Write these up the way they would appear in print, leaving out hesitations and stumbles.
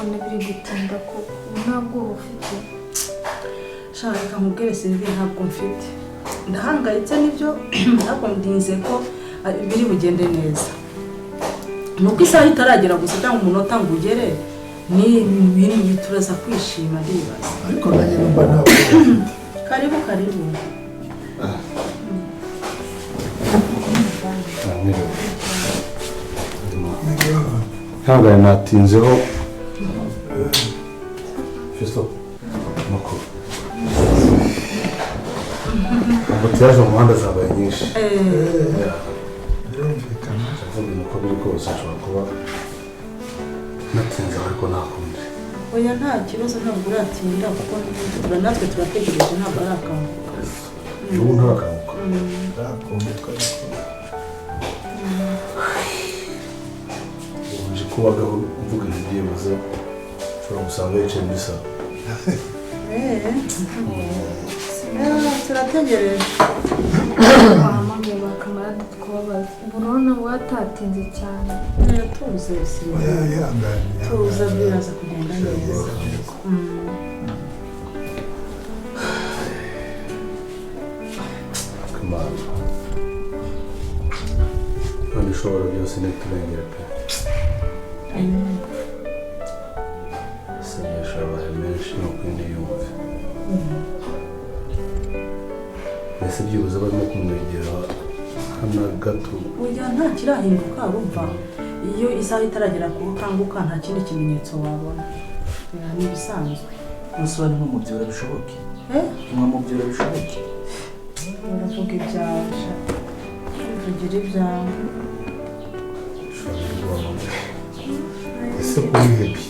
Mbona biri gutinda koko, ubu nta bwoba ufite? Shaka nkubwire Sylvie, ntabwo mfite. Ndahangayitse nibyo, ariko ndinze ko biri bugende neza. Nuko isaha itaragera gusa cyangwa umunota ngo ugere, ni ibintu turaza kwishima, ndibaza. Ariko nanjye numva nta bwoba mfite. Karibu, karibu. Ntabwo natinzeho Fiston, makuru ambutiyaje mu muhanda zabaye nyinshi. Birumvikana. Ndavuga uko biri kose nshobora kuba natinze, ariko ntakundi. Oya, nta kibazo, ntabwo uratinda kuko natwe turategereje, ntabwo arakanguka. Ubu ntarakanguka. Ntakunguka ariko. Nje kubagaho mvuga ibyibuze ushobora gusanga yicaye muri salo. Turategereje. Wahamagaye bakamarade twabaza, ubu urabona watatinze cyane. Tuze. Oya, ihangane. Tuza, biraza kugenda neza. Kamana, none ishobora byose ntiturengere pe. Isengesho yabaye menshi ni ukuri ntiyumve. Mbese byibuze barimo kumwegera hano gato. Oya, nta kirahinduka, urumva iyo isaha itaragera ku ukanguka nta kindi kimenyetso wabona, ni ibisanzwe. Umusore ntimubyura bishoboke. Ntimubyura bishoboke. Uravuga ibyawe, uvugira ibyawe. Ese wihebye?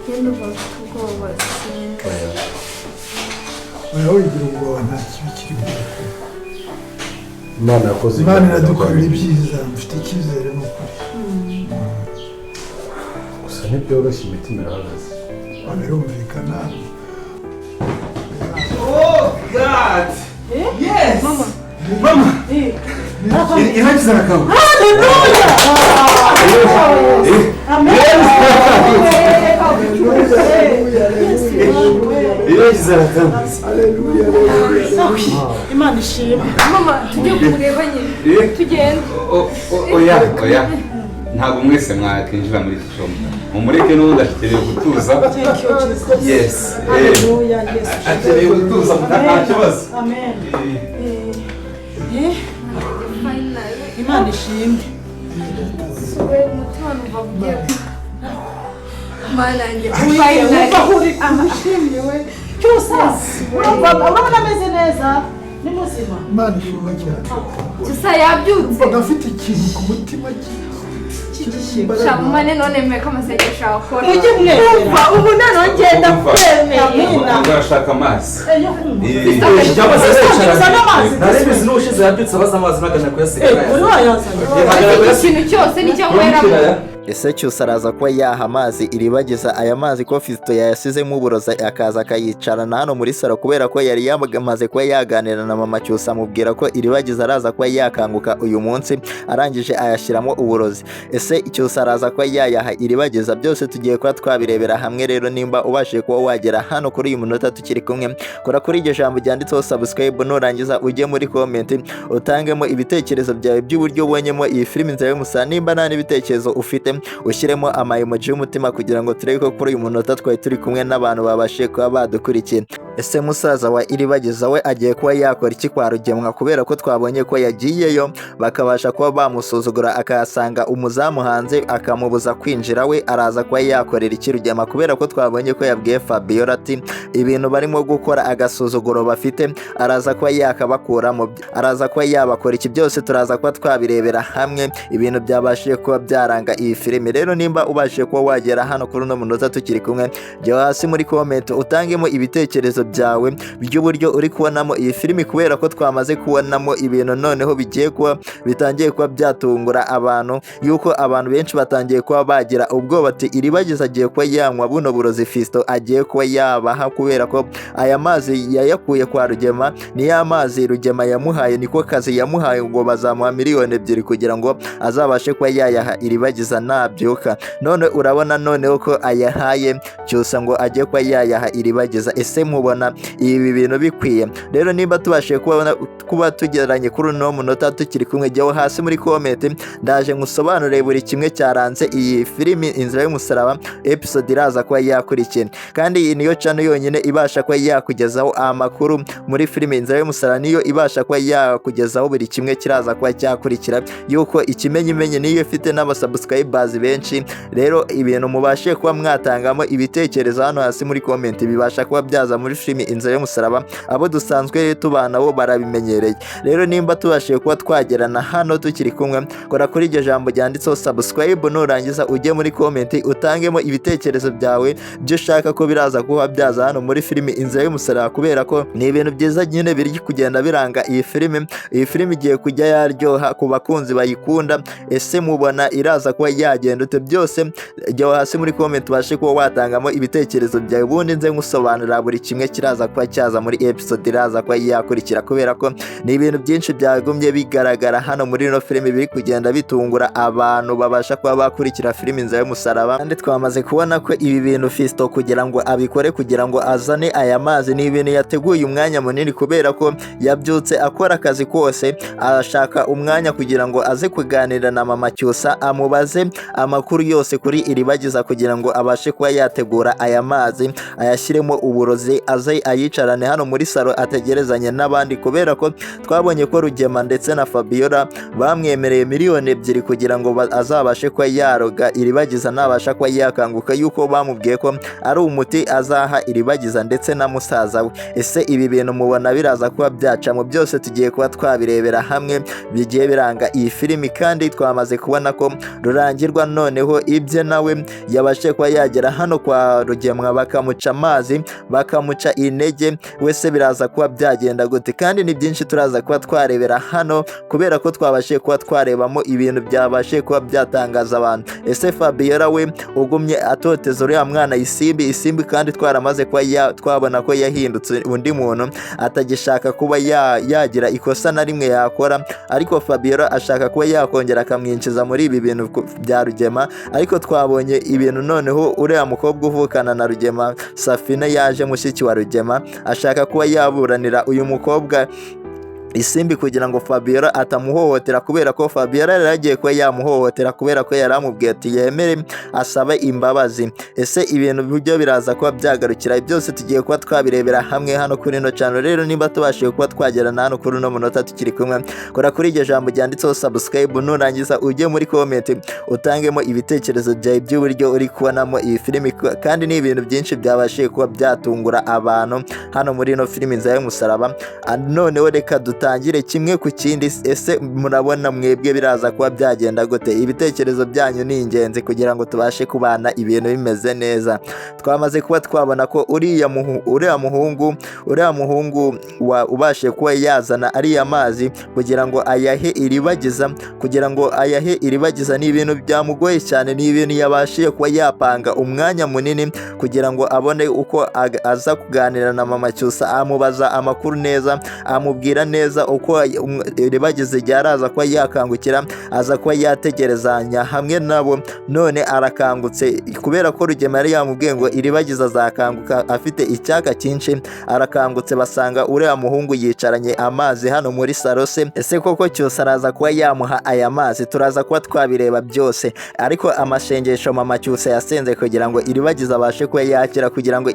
Yenda ufite ubwoba. Oya, wigira ubwoba, nta kibi kirimo. Imana yakoze. Imana iradukorera ibyiza, mfite icyizere ni ukuri. Gusa ntibyoroshye, imitima irahagaze. Birumvikana. Oh God! Yes! Mama! Mama! Irakiza arakawe. Haleluya! Amen! Irakiza arakawe. Haleluya! Imana ishimwe. Mama, tujye kumureba nyine. Tugende. Oya, oya. Ntabwo mwese mwakinjira muri iki cyumba. Mumureke n'ubundi akeneye gutuza. Yes. Haleluya, yes. Akeneye gutuza, nta kibazo. Amen. Imana ishimwe. Sube umutima numva ugiye. Mana yanjye. Ushimye we. Cyusa. Urabona ameze neza. Ni muzima. Imana ishimwe cyane. Cyusa yabyutse. Ndafite ikintu ku mutima Shamane none meka amasengesho akora. Mujye mwemera. Ubu none ngenda kwemeye. Urashaka amazi? Narabizi n'ubushize yabyutse abaza amazi nagana kuyasiga. Ikintu cyose nicyo nkweramo. Ese Cyusa araza kuba yaha amazi Iribagiza aya mazi ko Fiston yayasizemo uburozi, akaza akayicarana hano muri salo kubera ko yari yamaze kuba yaganira na mama Cyusa amubwira ko Iribagiza araza kuba yakanguka uyu munsi, arangije ayashyiramo uburozi. Ese Cyusa araza kuba yayaha Iribagiza? Byose tugiye kuba twabirebera hamwe. Rero nimba ubashije kuba wagera hano kuri uyu munota tukiri kumwe, kora kuri iryo jambo ryanditseho subscribe, nurangiza ujye muri comment utangemo ibitekerezo byawe by'uburyo ubonyemo iyi filimi Inzira y'Umusaraba. Nimba nta n'ibitekerezo ufite, ushyiremo ama emoji y'umutima kugira ngo turebe ko kuri uyu munota twari turi kumwe n'abantu babashije kuba badukurikiye. Ese musaza wa Iribagiza we agiye kuba yakora iki kwa Rugemwa, kubera ko twabonye ko yagiyeyo bakabasha kuba bamusuzugura, akahasanga umuzamu hanze akamubuza kwinjira? We araza kuba yakorera iki Rugema, kubera ko twabonye ko yabwiye Fabiola ati ibintu barimo gukora agasuzuguro bafite araza kuba yakabakuramo, araza kuba yabakora iki? Byose turaza kuba twabirebera hamwe ibintu byabashije kuba byaranga iyi filime. Rero nimba ubashije kuba wagera hano kuri uno munota tukiri kumwe, jya hasi muri comment utangemo ibitekerezo byawe by'uburyo uri kubonamo iyi filimi, kubera ko twamaze kubonamo ibintu noneho bigiye kuba bitangiye kuba byatungura abantu, yuko abantu benshi batangiye kuba bagira ubwoba ati Iribagiza agiye kuba yanywa buno burozi Fiston agiye kuba yabaha, kubera ko aya mazi yayakuye kwa Rugema, ni ya mazi Rugema yamuhaye, niko kazi yamuhaye ngo bazamuha 2 miliyoni kugira ngo azabashe kuba yayaha Iribagiza. Nabyuka none urabona noneho ko ayahaye Cyusa ngo ajye kuba yayaha Iribagiza. Ese mubona ibi bintu bikwiye? Rero nimba tubashije kuba tugeranye kuri uno munota tukiri kumwe, jyaho hasi muri comment, ndaje nkusobanurire buri kimwe cyaranze iyi filimi Inzira y'Umusaraba episode iraza kuba yakurikira. Kandi iyi niyo channel yonyine ibasha kuba yakugezaho amakuru muri filimi Inzira y'Umusaraba, niyo ibasha kuba yakugezaho buri kimwe kiraza kuba cyakurikira, yuko ikimenyimenyi niyo ifite n'abasubscribers benshi. Rero ibintu mubashe kuba mwatangamo ibitekerezo hano hasi muri comment bibasha kuba byaza muri filimi Inzira y'Umusaraba, abo dusanzwe tubana bo barabimenyereye. Rero nimba tubashije kuba twagerana hano tukiri kumwe, kora kuri iryo jambo ryanditseho subscribe, nurangiza ujye muri comment utangemo ibitekerezo byawe byo ushaka ko biraza kuba byaza hano muri filimi Inzira y'Umusaraba, kubera ko ni ibintu byiza nyine biri kugenda biranga iyi filimi. Iyi filimi igiye kujya yaryoha ku bakunzi bayikunda. Ese mubona iraza kuba yagenda ute? Byose jya hasi muri comment ubashe kuba watangamo ibitekerezo byawe, ubundi nze nkusobanurira buri kimwe kiraza kuba cyaza muri episode iraza kuba yakurikira, kubera ko ni ibintu byinshi byagumye bigaragara hano muri ino filimi biri kugenda bitungura abantu babasha kuba bakurikira filimi Inzira y'Umusaraba. Kandi twamaze kubona ko ibi bintu Fiston kugira ngo abikore, kugira ngo azane aya mazi, ni ibintu yateguye umwanya munini, kubera ko yabyutse akora akazi kose, arashaka umwanya kugira ngo aze kuganira na mama Cyusa, amubaze amakuru yose kuri Iribagiza, kugira ngo abashe kuba yategura aya mazi, ayashyiremo uburozi, aze ayicarane hano muri salo ategerezanye n'abandi, kubera ko twabonye ko Rugema ndetse na Fabiola bamwemereye 2 miliyoni kugira ngo azabashe kuba yaroga Iribagiza nabasha kuba yakanguka, yuko bamubwiye ko ari umuti azaha Iribagiza ndetse na musaza we. Ese ibi bintu mubona biraza kuba byacamo? Byose tugiye kuba twabirebera hamwe bigiye biranga iyi filimi. Kandi twamaze kubona ko Rurangirwa noneho ibye nawe yabashe kuba yagera hano kwa Rugemwa, bakamuca amazi, bakamuca intege. Wese biraza kuba byagenda gute? Kandi ni byinshi turaza kuba twarebera hano, kubera ko twabashije kuba twarebamo ibintu byabashije kuba byatangaza abantu. Ese Fabiola we ugumye atoteza uriya mwana Isimbi, Isimbi kandi twaramaze kuba twabona ko yahindutse undi muntu, atagishaka kuba yagira ikosa na rimwe yakora, ariko Fabiola ashaka kuba yakongera akamwinjiza muri ibi bintu bya Rugema. Ariko twabonye ibintu noneho uriya mukobwa uvukana na Rugema, Safina, yaje mushiki wa Rugema, ashaka kuba yaburanira uyu mukobwa Isimbi kugira ngo Fabiola atamuhohotera, kubera ko Fabiola yari agiye kuba yamuhohotera, kubera ko yari amubwiye ati yemere asabe imbabazi. Ese ibintu byo biraza kuba byagarukira? Byose tugiye kuba twabirebera hamwe hano kuri ino channel. Rero nimba tubashije kuba twagerana hano kuri uno munota tukiri kumwe, kora kuri iryo jambo ryanditseho subscribe, nurangiza ujye muri comment utangemo ibitekerezo byawe by'uburyo uri kubonamo iyi filimi. Kandi ni ibintu byinshi byabashije kuba byatungura abantu hano muri ino filimi Inzira y'Umusaraba. Noneho reka dutangire kimwe ku kindi. Ese murabona mwebwe biraza kuba byagenda gute? Ibitekerezo byanyu ni ingenzi kugira ngo tubashe kubana ibintu bimeze neza. Twamaze kuba twabona ko uriya muhungu ubashije kuba yazana ariya mazi kugira ngo ayahe Iribagiza, ni ibintu byamugoye cyane, ni ibintu yabashije kuba yapanga umwanya munini kugira ngo abone uko aza kuganira na mama Cyusa, amubaza amakuru neza, amubwira neza uko Iribagiza igihe araza kuba yakangukira, aza kuba yategerezanya hamwe nabo. None arakangutse, kubera ko Rugema yari yamubwiye ngo Iribagiza azakanguka afite icyaka cyinshi. Arakangutse, basanga uriya muhungu yicaranye amazi hano muri salo se. Ese koko Cyusa araza kuba yamuha aya mazi? Turaza kuba twabireba byose. Ariko amashengesho mama Cyusa yasenze kugira ngo Iribagiza abashe kuba yakira, kugira ngo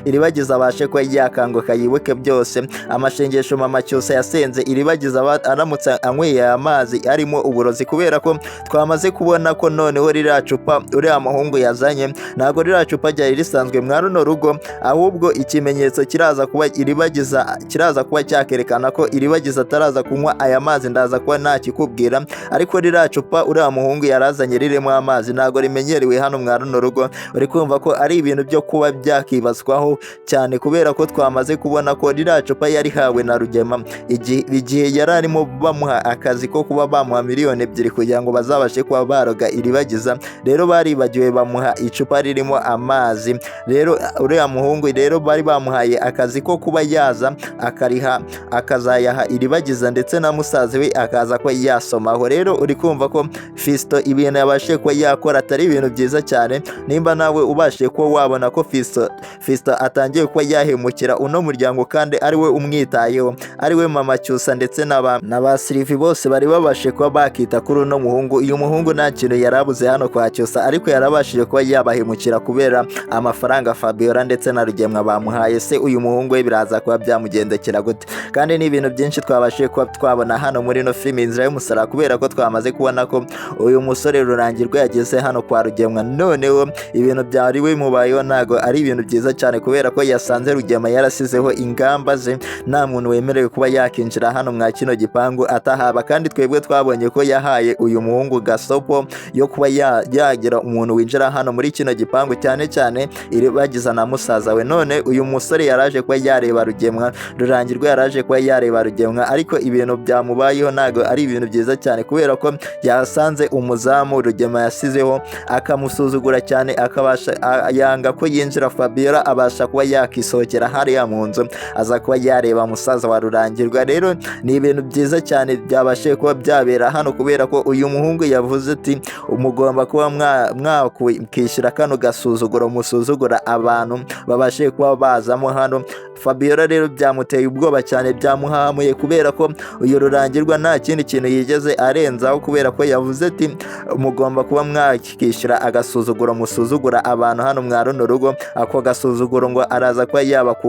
Iribagiza abashe kuba yakanguka yibuke byose, amashengesho mama Cyusa yasenze, Iribagiza aramutse anyweye aya mazi arimo uburozi, kubera ko twamaze kubona ko noneho ririya cupa uriya muhungu yazanye ntabwo ririya cupa ryari risanzwe mwa runo rugo, ahubwo ikimenyetso kiraza kuba Iribagiza kiraza kuba cyakerekana ko Iribagiza ataraza kunywa aya mazi, ndaza kuba ntakikubwira. Ariko ririya cupa uriya muhungu yarazanye ririmo amazi ntabwo rimenyerewe hano mwa runo rugo. Uri kumva ko ari ibintu byo kuba byakibazwaho cyane, kubera ko twamaze kubona ko ririya cupa yarihawe na Rugema igihe Igihe yari arimo bamuha akazi ko kuba bamuha 2 miliyoni kugira ngo bazabashe kuba baroga Iribagiza. Rero baribagiwe bamuha icupa ririmo amazi. Rero uriya muhungu rero bari bamuhaye akazi ko kuba yaza akariha, akazayaha Iribagiza ndetse na musaza we, akaza ko yasomaho. Rero uri kumva ko Fiston ibintu yabashije kuba yakora atari ibintu byiza cyane. Nimba nawe ubashije kuba wabona ko Fiston atangiye kuba yahemukira uno muryango, kandi ari we umwitayeho, ari we mama Cyusa ndetse na ba Sylvie bose bari babashe kuba bakita kuri uno muhungu. Uyu muhungu nta kintu yari abuze hano kwa Cyusa, ariko yarabashije kuba yabahemukira kubera amafaranga Fabiola ndetse na Rugemwa bamuhaye. Se uyu muhungu we biraza kuba byamugendekera gute? Kandi ni ibintu byinshi twabashije kuba twabona hano muri ino filimi Inzira y'Umusaraba, kubera ko twamaze kubona ko uyu musore Rurangirwa yageze hano kwa Rugemwa. Noneho ibintu byari bimubayeho ntabwo ari ibintu byiza cyane, kubera ko yasanze Rugema yarasizeho ingamba ze, nta muntu wemerewe kuba yakinjira hano mwa kino gipangu atahaba. Kandi twebwe twabonye ko yahaye uyu muhungu gasopo yo kuba yagira umuntu winjira hano muri kino gipangu, cyane cyane Iribagiza na musaza we. None uyu musore yaraje kuba yareba Rugemwa, Rurangirwa yaraje kuba yareba Rugemwa, ariko ibintu byamubayeho ntabwo ari ibintu byiza cyane, kubera ko yasanze umuzamu Rugema yasizeho akamusuzugura cyane, akabasha yanga ko yinjira. Fabiola abasha kuba yakisohokera hariya mu nzu, aza kuba yareba musaza wa Rurangirwa. Rero ni ibintu byiza cyane byabashije kuba byabera hano, kubera ko uyu muhungu yavuze ati: "Mugomba kuba mwakwishyura kano gasuzuguro musuzugura abantu babashije kuba bazamo hano." Fabiola rero byamuteye ubwoba cyane, byamuhamuye, kubera ko uyu Rurangirwa nta kindi kintu yigeze arenzaho, kubera ko yavuze ati: "Mugomba kuba mwakishyura agasuzuguro musuzugura abantu hano mwa runo rugo." Ako gasuzuguro ngo araza kuba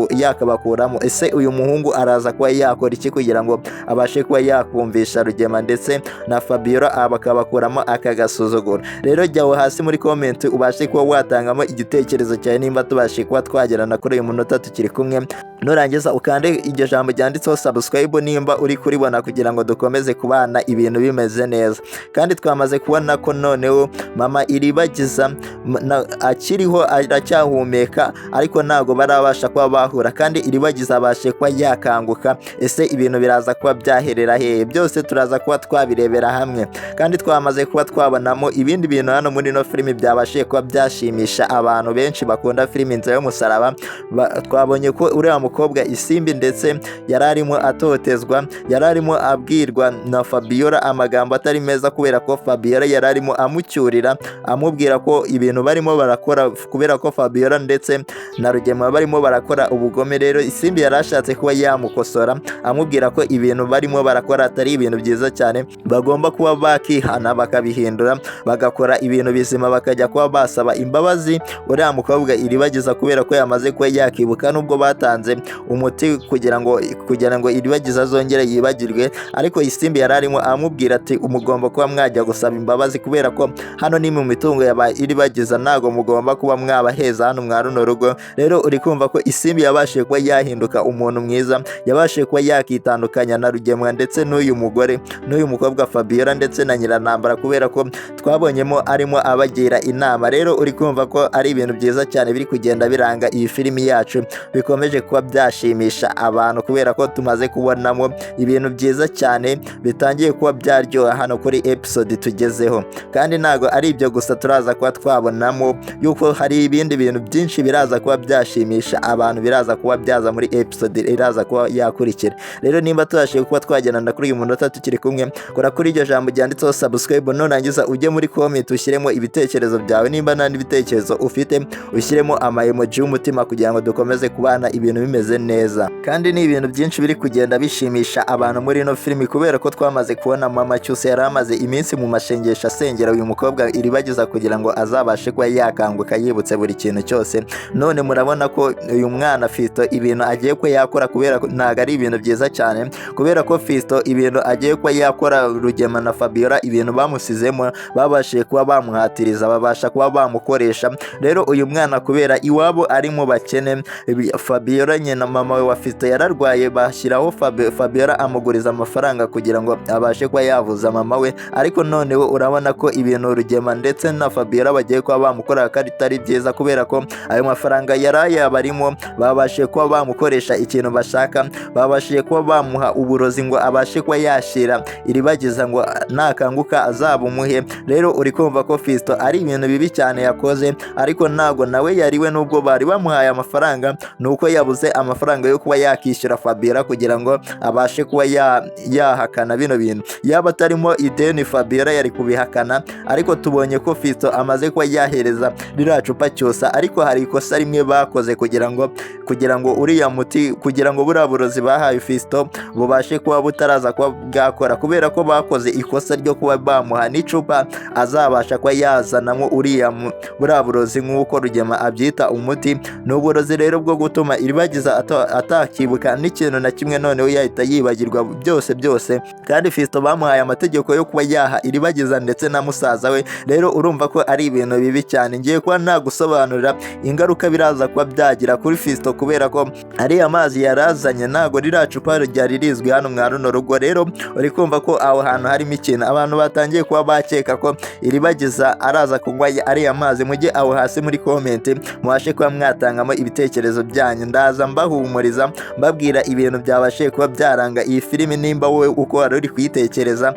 yakabakuramo. Ese uyu muhungu araza kuba yakora iki kugira ngo abashe kuba yakumvisha Rugema ndetse na Fabiola bakabakuramo aka gasuzuguro? Rero jya aho hasi muri comment ubashe kuba watangamo igitekerezo cyawe, nimba tubashe kuba twagerana kuri uyu munota tukiri kumwe. Nurangiza ukande iryo jambo ryanditseho subscribe nimba uri kuribona, kugira ngo dukomeze kubana ibintu bimeze neza. Kandi twamaze kubona ko noneho mama Iribagiza akiriho, aracyahumeka, ariko ntabwo barabasha kuba bahura, kandi Iribagiza abashe kuba yakanguka. Ese ibintu biraza kuba byaherera hehe? Byose turaza kuba twabirebera hamwe. Kandi twamaze kuba twabonamo ibindi bintu hano muri ino filimi byabashije kuba byashimisha abantu benshi bakunda filimi Inzira y'Umusaraba. Twabonye ko uriya mukobwa Isimbi ndetse yari arimo atotezwa, yari arimo abwirwa na Fabiola amagambo atari meza, kubera ko Fabiola yari arimo amucyurira, amubwira ko ibintu barimo barakora, kubera ko Fabiola ndetse na Rugema barimo barakora ubugome. Rero Isimbi yari ashatse kuba yamukosora, amubwira ko ibintu barimo barakora atari ibintu byiza cyane, bagomba kuba bakihana, bakabihindura, bagakora ibintu bizima, bakajya kuba basaba imbabazi uriya mukobwa Iribagiza, kubera ko yamaze kuba yakibuka, nubwo batanze umuti kugira ngo Iribagiza azongere yibagirwe. Ariko Isimbi yari arimo amubwira ati: "Mugomba kuba mwajya gusaba imbabazi, kubera ko hano ni mu mitungo ya Iribagiza, ntabwo mugomba kuba mwabaheza hano mwa runo rugo." Rero uri kumva ko Isimbi yabashije kuba yahinduka umuntu mwiza, yabashije kuba yakitandukanya na Rugemwa ndetse n'uyu mugore n'uyu mukobwa Fabiola ndetse na Nyiranambara, kubera ko twabonyemo arimo abagira inama. Rero uri kumva ko ari ibintu byiza cyane biri kugenda biranga iyi filimi yacu, bikomeje kuba byashimisha abantu, kubera ko tumaze kubonamo ibintu byiza cyane bitangiye kuba byaryoha hano kuri episode tugezeho. Kandi ntabwo ari ibyo gusa, turaza kuba twabonamo yuko hari ibindi bintu byinshi biraza kuba byashimisha abantu, biraza kuba byaza muri episode iraza kuba yakurikira. Rero nimba tubashije kuba twagendana kuri uyu munota tukiri kumwe, kora kuri iryo jambo ryanditseho subscribe. Nurangiza ujye muri comment ushyiremo ibitekerezo byawe. Nimba nta n'ibitekerezo ufite, ushyiremo ama emoji y'umutima kugira ngo dukomeze kubana ibintu bimeze neza. Kandi ni ibintu byinshi biri kugenda bishimisha abantu muri ino filimi, kubera ko twamaze kubona mama Cyusa yari amaze iminsi mu mashengesho asengera uyu mukobwa Iribagiza kugira ngo azabashe kuba yakanguka yibutse buri kintu cyose. None murabona ko uyu mwana Fiston ibintu agiye kuba yakora, kubera ko ntabwo ari ibintu byiza cyane, kubera ko Fiston ibintu agiye kuba yakora, Rugema na Fabiola ibintu bamusizemo, babashije kuba bamuhatiriza, babasha kuba bamukoresha. Rero uyu mwana kubera iwabo ari mu bakene, Fabiola nyina mama we wa Fiston yararwaye, bashyiraho Fabiola amuguriza amafaranga kugira ngo abashe kuba yavuza mama we. Ariko noneho urabona ko ibintu Rugema ndetse na Fabiola bagiye kuba kuba bamukorera ko atari byiza, kubera ko ayo mafaranga yari ayabarimo babashije kuba bamukoresha ikintu bashaka, babashije kuba bamuha uburozi ngo abashe kuba yashira Iribagiza ngo nakanguka azabumuhe. Rero uri kumva ko Fiston ari ibintu bibi cyane yakoze, ariko ntabwo nawe yariwe nubwo bari bamuhaye amafaranga, nuko yabuze amafaranga yo kuba yakishyura Fabiola kugira ngo abashe kuba yahakana bino bintu. Yaba atarimo ideni Fabiola yari kubihakana, ariko tubonye ko Fiston amaze kuba yahereza ririya cupa Cyusa. Ariko hari ikosa rimwe bakoze kugira ngo uriya muti, kugira ngo buriya burozi bahaye Fiston bubashe kuba butaraza kuba bwakora, kubera ko bakoze ikosa ryo kuba bamuha n'icupa azabasha kuba yazanamo buriya burozi nk'uko Rugema abyita umuti. Ni uburozi rero bwo gutuma Iribagiza atakibuka n'ikintu na kimwe, noneho yahita yibagirwa byose byose. Kandi Fiston bamuhaye amategeko yo kuba yaha Iribagiza ndetse na musaza we. Rero urumva ko ari ibintu bibi cyane. Ngiye kuba nagusobanurira ingaruka biraza kuba byagira kuri Fiston, kubera ko ariya mazi yarazanye ntago ririya cupa ryari rizwi hano mwa runo rugo. Rero uri kumva ko aho hantu harimo ikintu, abantu batangiye kuba bakeka ko Iribagiza araza kunywa ariya mazi. Mujye aho hasi muri comment mubashe kuba mwatangamo ibitekerezo byanyu, ndaza mbahumuriza mbabwira ibintu byabashije kuba byaranga iyi filimi. Nimba wowe uko wari uri kuyitekereza,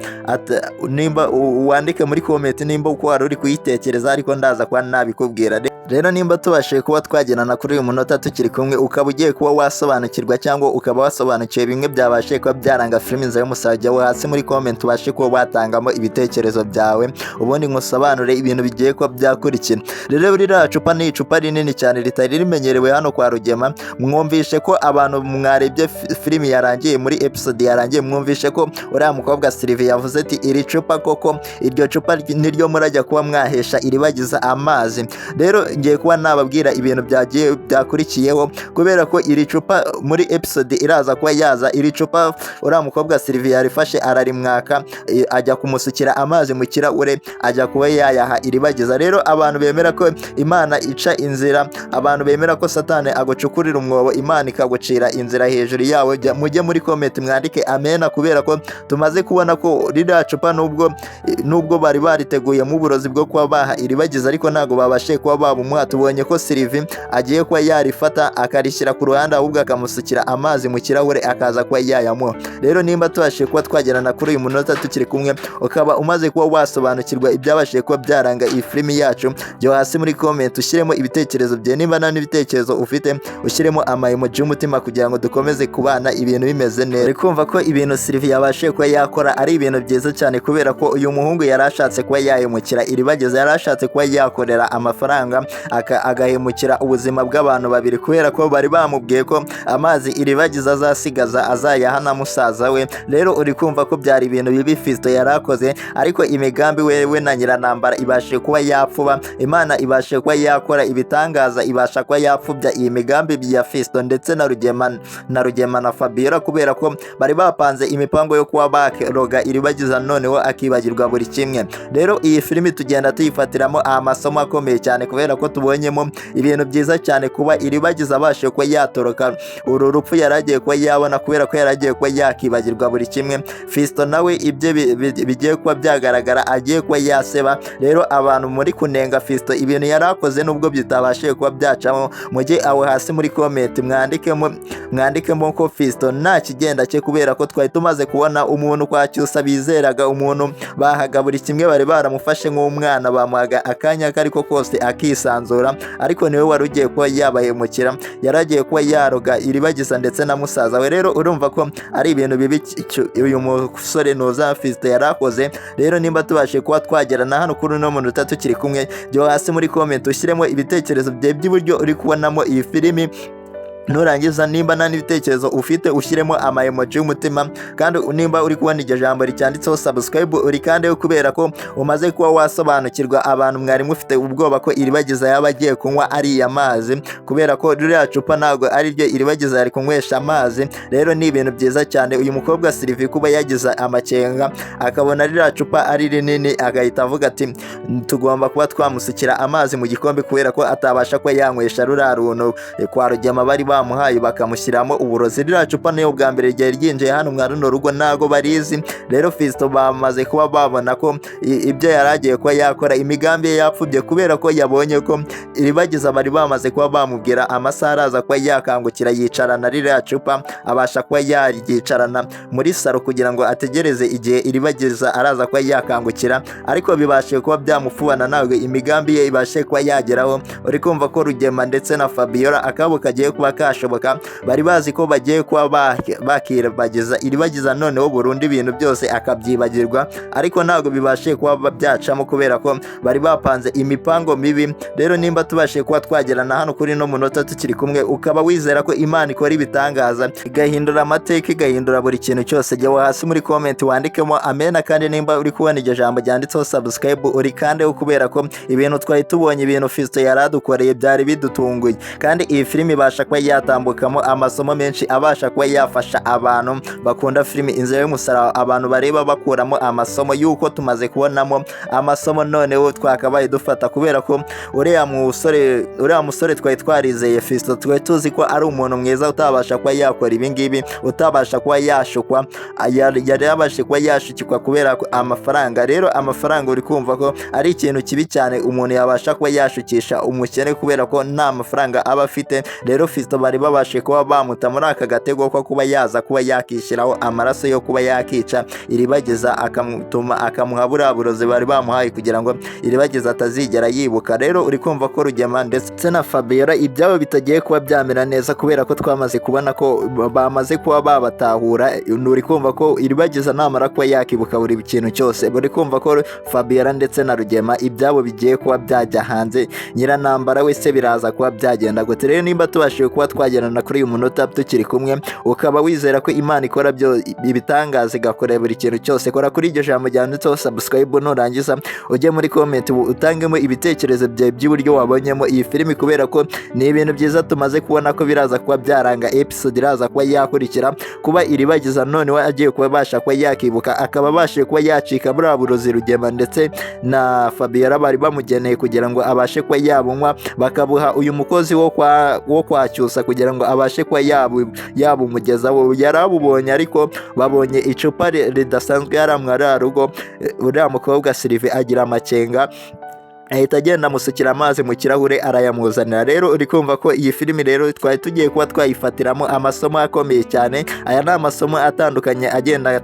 nimba wandike muri comment nimba uko wari uri kuyitekereza, ariko ndaza kuba nabikubwira. Rero nimba tubashije kuba twagerana kuri uyu munota tukiri kumwe, ukaba ugiye kuba wasobanukirwa cyangwa ukaba wasobanukiwe bimwe byabashije kuba byaranga filimi Inzira y'Umusaraba, wo hasi muri comment ubashe kuba watangamo ibitekerezo byawe, ubundi nkusobanure ibintu bigiye kuba byakurikira. Rero ririya cupa ni icupa rinini cyane ritari rimenyerewe hano kwa Rugema. Mwumvishe ko abantu mwarebye filimi yarangiye, muri episode yarangiye, mwumvishe ko uriya mukobwa Sylvie yavuze ati iri cupa koko, iryo cupa niryo murajya kuba mwahesha Iribagiza amazi. Rero ngiye kuba nababwira ibintu byagiye byakurikiyeho, kubera ko iri cupa muri episode iraza kuba yaza, iri cupa uriya mukobwa Sylvie yarifashe ararimwaka, ajya kumusukira amazi mu kirahure, ajya kuba yayaha Iribagiza. Rero abantu bemera ko Imana ica inzira, abantu bemera ko Satani agucukurira umwobo Imana ikagucira inzira hejuru yawe, mujye muri comment mwandike amena, kubera ko tumaze kubona ko ririya cupa nubwo bari bariteguyemo uburozi bwo kuba baha Iribagiza, ariko ntabwo babashije kuba babumuha. Tubonye ko Sylvie agiye kuba yarifata akarishyira ku ruhande, ahubwo akamusukira amazi mu kirahure akaza kuba yayamuha. Rero nimba tubashije kuba twagerana kuri uyu munota tukiri kumwe, ukaba umaze kuba wasobanukirwa ibyabashije kuba byaranga iyi filimi yacu, jya hasi muri comment ushyiremo ibitekerezo byawe. Nimba nta n'ibitekerezo ufite, ushyiremo ama emoji y'umutima kugira ngo dukomeze kubana ibintu bimeze neza. Uri kumva ko ibintu Sylvie yabashije kuba yakora ari ibintu byiza cyane, kubera ko uyu muhungu yari ashatse kuba yahemukira Iribagiza, yari ashatse kuba yakorera amafaranga agahemukira ubuzima bw'abantu babiri, kubera ko bari bamubwiye ko amazi Iribagiza azasigaza azayaha na musaza we. Rero uri kumva ko byari ibintu bibi Fiston yari akoze, ariko imigambi we na Nyiranambara ibashije kuba yapfuba. Imana ibashije kuba yakora ibitangaza, ibasha kuba yapfubya iyi migambi ya Fiston ndetse na Rugema na Fabiola, kubera ko bari bapanze imipango yo kuba baroga Iribagiza noneho akibagirwa buri kimwe. Rero iyi filimi tugenda tuyifatiramo amasomo akomeye cyane, kubera ko tubonyemo ibintu byiza cyane, kuba Iribagiza abashije kuba yatoroka uru rupfu yari agiye kuba yabona, kubera ko yari agiye kuba yakibagirwa buri kimwe. Fiston nawe ibye bigiye kuba byagaragara, agiye kuba yaseba. Rero abantu muri kunenga Fiston ibintu yari akoze nubwo bitabashije kuba byacamo, mujye aho hasi muri comment mwandikemo ko Fiston nta kigenda cye, kubera ko twari tumaze kubona umuntu kwa Cyusa bizeraga, umuntu bahaga buri kimwe, bari baramufashe nk'umwana, bamuhaga akanya ako ariko kose akisanzura, ariko niwe wari ugiye kuba yabahemukira, yari agiye kuba yaroga Iribagiza ndetse na musaza we. Rero urumva ko ari ibintu bibi uyu musore Ntuza Fiston yari akoze. Rero nimba tubashije kuba twagerana hano kuri uno munota tukiri kumwe, jya hasi muri comment ushyiremo ibitekerezo byawe by'iburyo uri kubonamo iyi filimi. Nurangiza, nimba nta n'ibitekerezo ufite, ushyiremo ama emoji y'umutima. Kandi nimba uri kubona iryo jambo ricyanditseho subscribe, uri kandi kubera ko umaze kuba wasobanukirwa. Abantu mwari mufite ubwoba ko Iribagiza yaba agiye kunywa ariya mazi, kubera ko ririya cupa ntabwo ari ryo Iribagiza yari kunywesha amazi. Rero ni ibintu byiza cyane uyu mukobwa Sylvie kuba yagize amakenga, akabona ririya cupa ari rinini, agahita avuga ati tugomba kuba twamusukira amazi mu gikombe, kubera ko atabasha kuba yanywesha ruriya runtu kwa Rugema bari. bamuhaye bakamushyiramo uburozi. Ririya cupa niyo bwa mbere ryari ryinjiye hano mwa runo rugo, ntago barizi. Rero Fiston bamaze kuba babona ko ibyo yari agiye kuba yakora, imigambi ye yapfubye, kubera ko yabonye ko Iribagiza bari bamaze kuba bamubwira amasaha araza kuba yakangukira, yicarana ririya cupa, abasha kuba yaryicarana muri saro kugira ngo ategereze igihe Iribagiza araza kuba yakangukira, ariko bibashije kuba byamupfubana, ntabwo imigambi ye ibashe kuba yageraho. Uri kumva ko Rugema ndetse na Fabiola akabo kagiye kuba kashoboka. Bari bazi ko bagiye kuba bakibagiza Iribagiza noneho burundu, ibintu byose akabyibagirwa, ariko ntabwo bibashije kuba byacamo kubera ko bari bapanze imipango mibi. Rero nimba tubashije kuba twagerana hano kuri no munota tukiri kumwe, ukaba wizera ko Imana ikora ibitangaza, igahindura amateka, igahindura buri kintu cyose, jya hasi muri comment wandikemo amena. Kandi nimba uri kubona iryo jambo ryanditseho subscribe, uri kandi kubera ko ibintu twari tubonye, ibintu Fiston yari adukoreye byari bidutunguye. Kandi iyi filimi ibasha kuba yatambukamo amasomo menshi abasha kuba yafasha abantu bakunda filimi Inzira y'Umusaraba, abantu bareba bakuramo amasomo y'uko tumaze kubonamo amasomo noneho twakabaye dufata, kubera ko uriya musore twari twarizeye Fiston, twari tuzi ko ari umuntu mwiza utabasha kuba yakora ibi ngibi, utabasha kuba yashukwa, yari yabashe kuba yashukikwa kubera ko amafaranga. Rero amafaranga uri kumva ko ari ikintu kibi cyane umuntu yabasha kuba yashukisha umukene, kubera ko nta mafaranga aba afite. Rero Fiston bari babashe kuba bamuta muri aka gatego ko kuba yaza kuba yakishyiraho amaraso yo kuba yakica Iribagiza, akamutuma akamuha buriya burozi bari bamuhaye kugira ngo Iribagiza atazigera yibuka. Rero uri kumva ko Rugema ndetse na Fabiola ibyabo bitagiye kuba byamera neza, kubera ko twamaze kubona ko bamaze kuba babatahura. Uri kumva ko Iribagiza namara kuba yakibuka buri kintu cyose, uri kumva ko Fabiola ndetse na Rugema ibyabo bigiye kuba byajya hanze. Nyiranambara wese biraza kuba byagenda gute? Rero nimba tubashije kuba twagerana kuri uyu munota tukiri kumwe, ukaba wizera ko Imana ikora byo ibitangaza, igakora buri kintu cyose, kora kuri iryo jambo ryanditseho subscribe, nurangiza ujye muri comment utangemo ibitekerezo byawe by'uburyo wabonyemo iyi filimi, kubera ko ni ibintu byiza tumaze kubona ko biraza kuba byaranga episode iraza kuba yakurikira, kuba Iribagiza none we agiye kuba abasha kuba yakibuka, akaba abashije kuba yacika buriya burozi Rugema ndetse na Fabiola bari bamugeneye kugira ngo abashe kuba yabunywa, bakabuha uyu mukozi wo kwa Cyusa kugira ngo abashe kuba yabumugezaho. Yarabubonye, ariko babonye icupa ridasanzwe yaramwa rugo. Uriya mukobwa Sylvie agira amakenga, ahita agenda amusukira amazi mu kirahure arayamuzanira. Rero uri kumva ko iyi filimi rero twari tugiye kuba twayifatiramo amasomo akomeye cyane. Aya ni amasomo atandukanye agenda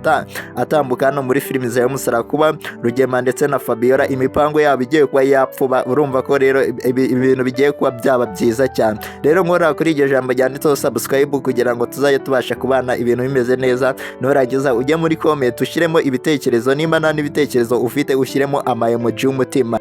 atambuka hano muri filimi za Musaraba, kuba Rugema ndetse na Fabiola imipango yabo igiye kuba yapfuba. Urumva ko rero ibintu bigiye kuba byaba byiza cyane. Rero nkora kuri iryo jambo ryanditseho subscribe kugira ngo tuzajye tubasha kubana ibintu bimeze neza. Nurangiza ujye muri comment ushyiremo ibitekerezo, nimba nta n'ibitekerezo ufite ushyiremo ama emoji y'umutima.